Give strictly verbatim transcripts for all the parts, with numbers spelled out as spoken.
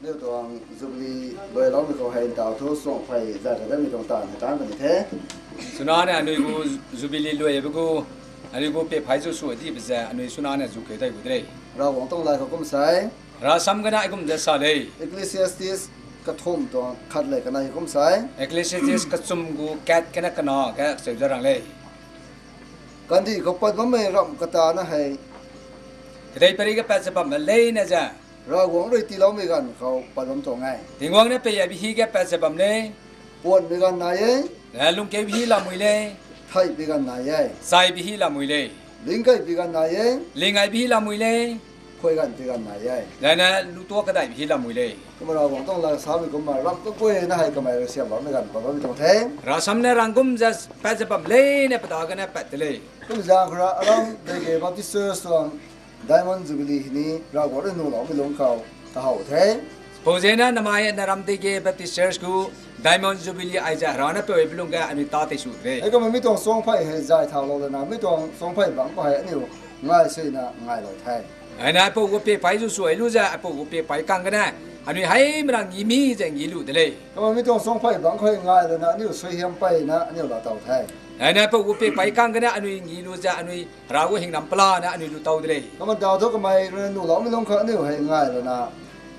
Neu tuang Jubilee lui lau mi kau hei ntau thu suang phai za ka de mi tuang ta ne tang ka ni the. Sunane anui gu Jubilee lui be gu, anui gu pe phai zu su di be ze anui sunane zu keu dai gu de lei. Rawang tong lai ka kum sai. Rasam gene aigum ze sa lei. Ecclesiastes kathum tuang khat lei kena kum sai. Ecclesiastes kachum gu kat kena kena ge cheu ze rang lei. Kandih kau pat bamme ram kata na hei. Kedei peri ge pat ze bambe leine ze. Rawang rui ti lau mi gan kau pat bam tuang ai. Tingwang ne pei a bi hi ge pat ze bam lei. Puan bi gan nai ei. Lungkeu bi hi lamui lei. Thai bi gan nai ei. Sai bi hi lamui lei. Lingkai pi gan nai e. Lingai bi lamui lei. Khoi gan pi gan nai e. Zane lutua kadai bi lamui lei. Kumara wang tong la sami kumara ram ka koi na hai kamai resiam ba me gan pa ba mi tong the. Rasam ne ranggum ze pat ze bam lei ne pada gene pat de lei. Kum zang kura aram dege Baptist Church tuang Diamond Jubilee hini ra gua re nu lau mi lung kau ta hau the. Pau zene namai na ram dege Baptist Church gu Diamond Jubilee aize hera ne peu belung ge anui ta te su de lei. E kama mi tuang song pai he zai thau lau le na, mi tuang song pai bang pa he anui ngai sui na ngai lau the. Aine aipau gu pe pai zu suai lu ze, aipau gu pe pai kang gene, anui hai mera ngi mi ze ngi lu de lei. Kama mi tuang song pai bang khoi ngai le na, anui sui hiam pai na, anui la tau the. Aine aipau gu pe pai kang gene, anui ngi lu ze, anui hera gu hingnam pela ne, anui lu tau de lei. Kama da tu kamai re nu lau mi lung kau anui hai ngai le na.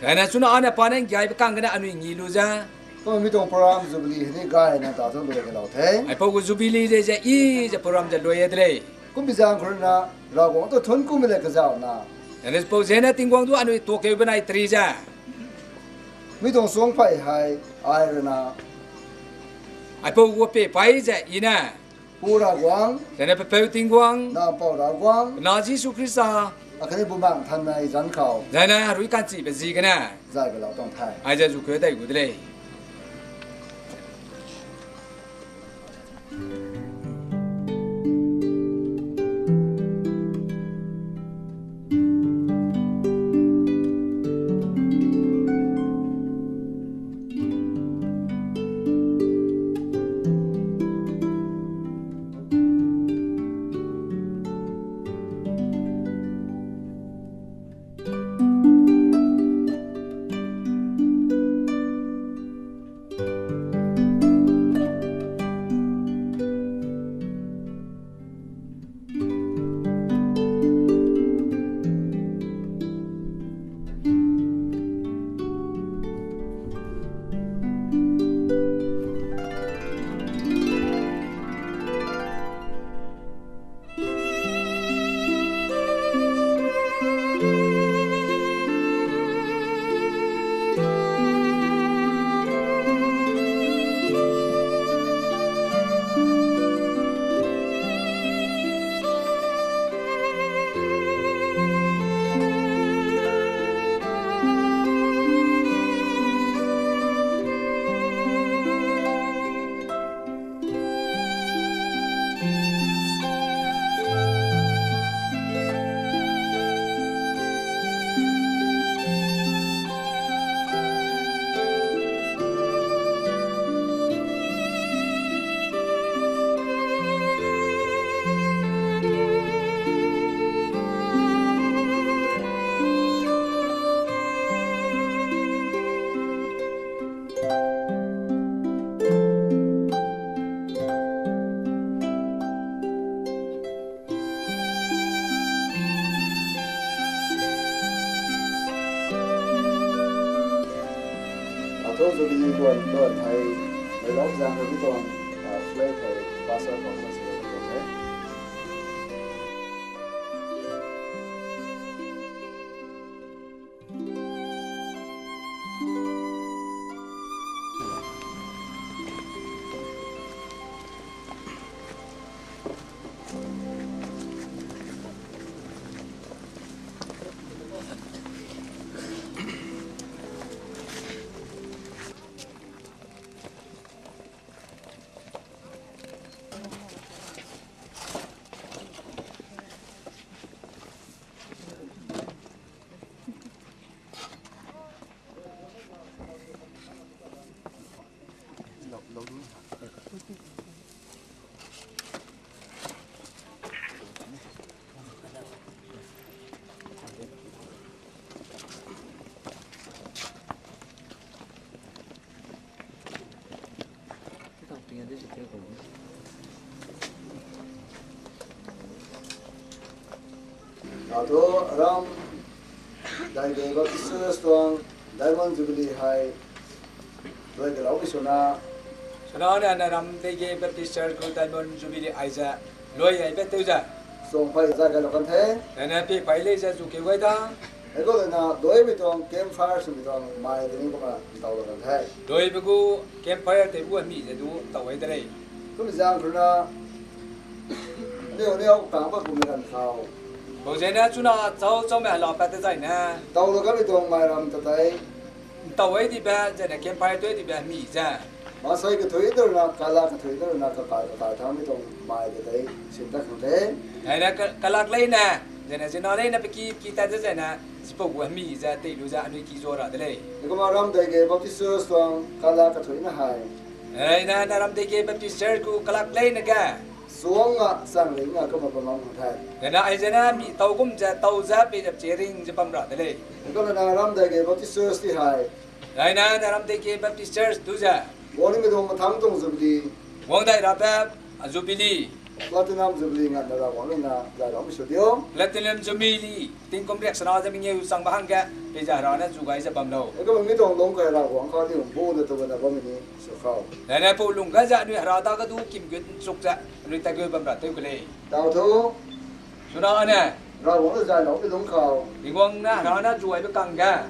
Aine suna ane pa ne ngiai be kang gene, anui ngi lu ze. Kama mi tuang program Jubilee hini gai na da tu lu ke lau the. Aipau gu Jubilee ze ze i ze program ze lui de lei. Kum bi zang kura na, ra gua tu thun kum le ke zau na. Aine pau zene Tingwang du anui to keu benai tri ze. Mi tuang song pai hai, ai re na. Aipau gu pe pai ze i ne. Pu ra guang. Zene pe peu Tingwang. Na pau ra guang. Na Jisu Krista. Akane bu mang than nai zan kau. Zene rui kan chi be zi gene. Zai be lau tong thai. Aize zu keu dai gu de lei. Ato Jubilee guan guan hai, mai lok zang remi tuang, ah, flag hai, pastor pastor se tuang hai. Ato aram, dai dei Baptist Church tuang Diamond Jubilee hai, doi ge lau mi suna. Suna ne, ne ram dei ge Baptist Church gu Diamond Jubilee aize, loi ai be teu ze. Song pai za ga lo kan the. Ne ne pi pai lei ze zu ke wai da. Ego le na doi mi tuang campfire su mi tuang mai de ni kuma ntau lo kan the. Doi be gu campfire te bu mi ze du ntau wai de lei. Kum zang kuna. Neu neu kangbe pum ran kau. Bau zene chuna chau chau me hela pat te zai ne. Tau lo ka mi dong mai ram ta tai. Ntau ai di be, zene campfire tui di be mi ze. Masai ke thui der na, kala ke thui der na, ka ka ka ta mi dong mai de dai, sin ta khang de. Ai ne ka, kalak lei ne, zene zina lei ne peki ki ta de zene, sipau gu mi ze, tei lu ze, anui ki zo ra de lei. Ni kuma ram dai ge Baptist Church tuang kala ke thui na hai. Ai ne, na ram dai ge Baptist Church gu kalak lei ne ge. Suang a sang ring a kama pamam hang thai. Zene ai zene mi tau gum ze, tau ze, pe ze, che ring ze bam ra de lei. Ni kuma na ram dai ge Baptist Church ti hai. Ai ne, na ram dai ge Baptist Church tu ze. Wang ni mi dong matang tong Jubilee. Wang dai ra be, a Jubilee. Platinum Jubilee ngan na ra wang lung na, zai ra mi su dio. Platinum Jubilee, tingkum riak sana ze mengeu sang ba hangge, pe ze hera ne zu gai ze bam lau. Ni kuma mi dong dong kai ra wang ka di bu de tu na bam ni. Sukau. Nane pau lung ga ze anui hera da ga du kim gut suk ze anui ta gu bam ra teu ke lei. Tau tu. Suna ne. Ra wang le zai lau pe lung kau. Tingwang ne hera ne zuai be kang ga.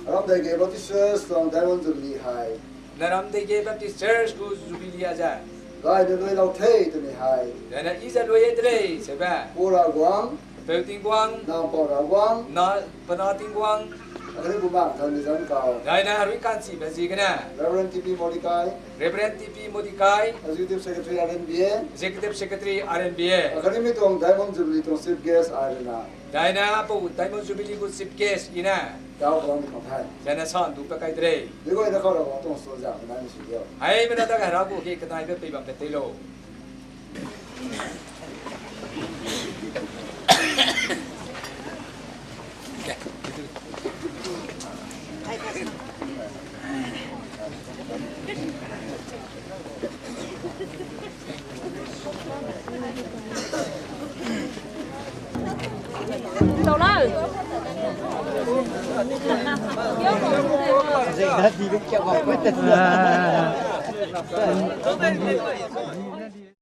Ram dai ge Baptist Church tuang Diamond Jubilee hai. Na ram dai ge Baptist Church gu Jubilee a ze. Gai de lui lau thei te mi hai. Nane i ze lui e de lei, se be. Pu ra wang. Peu Tingwang. Na pau ra wang. Na pena Tingwang. Akari bu bang kan ni zan kau. Dai na rui kan si be zi gene. Reverend T P Modikai. Reverend T P Modikai. Executive Secretary R N B A. Executive Secretary R N B A. Akari mi tuang Diamond Jubilee tuang chief guest ai na. Dai na pau Diamond Jubilee gu chief guest i ne. Tau kau ni kau hai. Dai na san du pe kai de lei. Ni goi na kau ra wang tuang so za na ni si dio. Hai me na da ga ra gu ke kedai be pe bam pe tei lo.